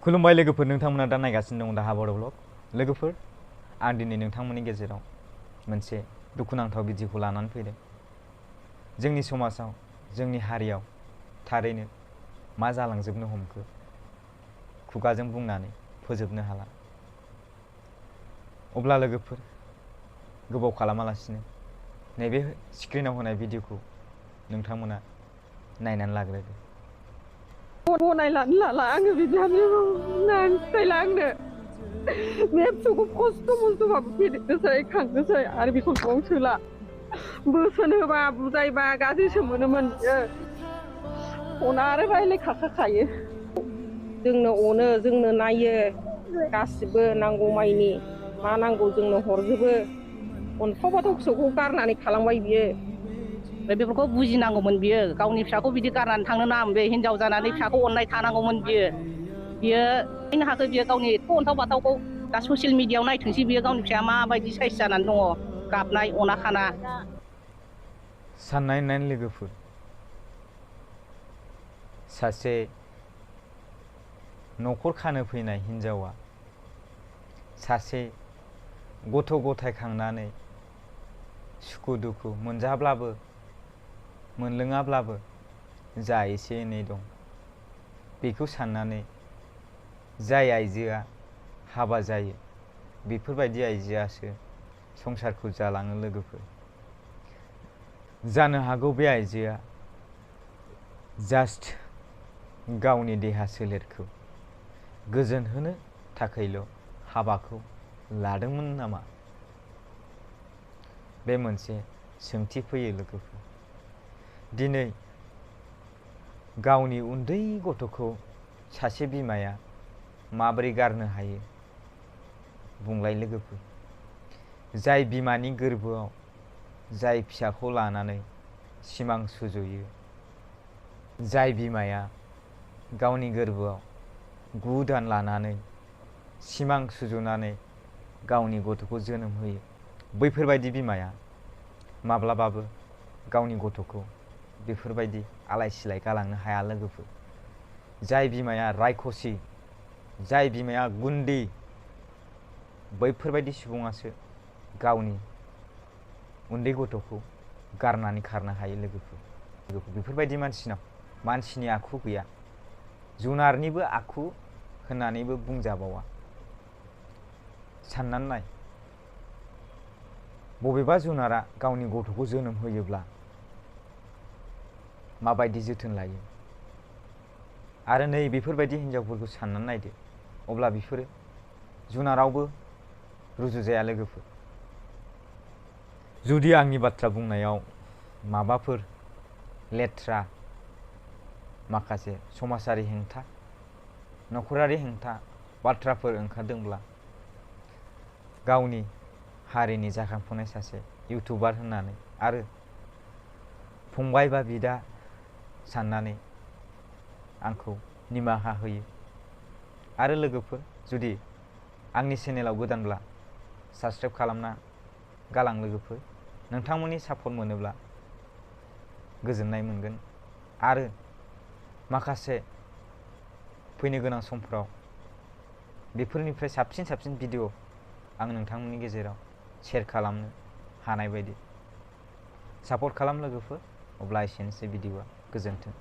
खुलुमबाय लोगोफोर, नोंथांमोना दा नायगासिनो दं दाहा बर' ब्लग। लोगोफोर, आं दिनै नोंथांमोननि गेजेराव मोनसे दुखुनांथाव बिदिखौ लानानै फैदों। जोंनि समाजाव, जोंनि हारियाव थारैनो मा जालांजोबनो हमखो खुगाजों बुंनानै फोजोबनो हाला। अब्ला लोगोफोर, गोबाव खालामालासिनो नैबे स्क्रिनाव होनाय भिडिअखौ नोंथांमोना नायनानै लाग्रोदो। गनायनानै लाला आङो बिदियानो नायला आंनो बे फिसौखौ खस्थ' मस्थ'बाबो फेदेरनोसै खांनोसै आरो बेखौ न'आव सोला। बोसोन होबा बुजायबा गाज्रिसो मोनोमोन बियो। अना आरो रायलायखाखायो। जोंनो अनो, जोंनो नायो, गासिबो नांगौ माइनि मा नांगौ जोंनो हरजोबो। अनथावबाथाव फिसौखौ गारनानै थालांबाय बियो। बेफोरखौ बुजिनांगौमोन बियो। गावनि फिसाखौ बिदि गारनानै थांनो नाङामोन। बे हिनजाव जानानै फिसाखौ अननाय थानांगौमोन बियो। बियो नायनो हाखो बियो गावनि एथ' अन्थाव बाथावखौ। दा ससियेल मिडियाआव नायथोंसै बियो गावनि फिसाया माबायदि साइस जानानै दङ, गाबनाय अना खाना। साननाय नाय लोगोफोर, सासे न'खर खानो फैनाय हिन्जावा सासे गथ' गथाय खांनानै सुखु दुखु मोनजाब्लाबो मोनलोङाब्लाबो जा एसे एनै दं बेखौ साननानै जाय आइजोआ हाबा जायो बेफोरबायदि आइजोआसो संसारखौ जालाङो लोगोफोर। जानो हागौ बे आइजोआ जास्ट गावनि देहा सोलेरखौ गोजोन होनो थाखायल' हाबाखौ लादोंमोन नामा? बे मोनसे सोंथि फैयो लोगोफोर। दिनै गावनि उन्दै गथ'खौ सासे बिमाया माबोरै गारनो हायो बुंलाय लोगोफोर? जाय बिमानि गोरबोआव जाय फिसाखौ लानानै सिमां सुजुयो, जाय बिमाया गावनि गोरबोआव 9 दान लानानै सिमां सुजुनानै गावनि गथ'खौ जोनोम होयो, बैफोरबायदि बिमाया माब्लाबाबो गावनि गथ'खौ बेफोरबायदि आलाय सिलाय गालांनो हाया लोगोफोर। जाय बिमाया रायखसि, जाय बिमाया गुन्दि, बैफोरबायदि सुबुङासो गावनि उन्दै गथ'खौ गारनानै खारनो हायो लोगोफोर। बेफोरबायदि मानसिनि आखु गैया। जुनारनिबो आखु होननानैबो बुंजाबावा। साननानै नाय, बबेबा जुनारा गावनि गथ'खौ जोनोम होयोब्ला माबायदि जोथोन लायो, आरो नै बेफोरबायदि हिन्जावफोरखौ साननानै नायदो, अब्ला बिफोरो जुनारावबो रुजुजाया लोगोफोर। जुदि आंनि बाथ्रा बुंनायाव माबाफोर लेथ्रा माखासे समाजारि हेंथा, नखरारि हेंथा बाथ्राफोर ओंखारदोंब्ला गावनि हारिनि जाखांफुनाय सासे इउटुबार होननानै आरो फंबाय बा बिदा साननानै आंखौ निमाहा होयो। आरो लोगोफोर, जुदि आंनि चेनेलाव गोदानब्ला साबस्क्राइब खालामना गालां लोगोफोर। नोंथांमोननि सापर्ट मोनोब्ला गोजोननाय मोनगोन आरो माखासे फैनो गोनां समफ्राव बेफोरनिफ्राय साबसिन भिडिअ आं नोंथांमोननि गेजेराव शेयार खालामनो हानाय बायदि सापर्ट खालाम लोगोफोर। अब्ला एसेनोसै भिडिअआ, गोजोन्थों।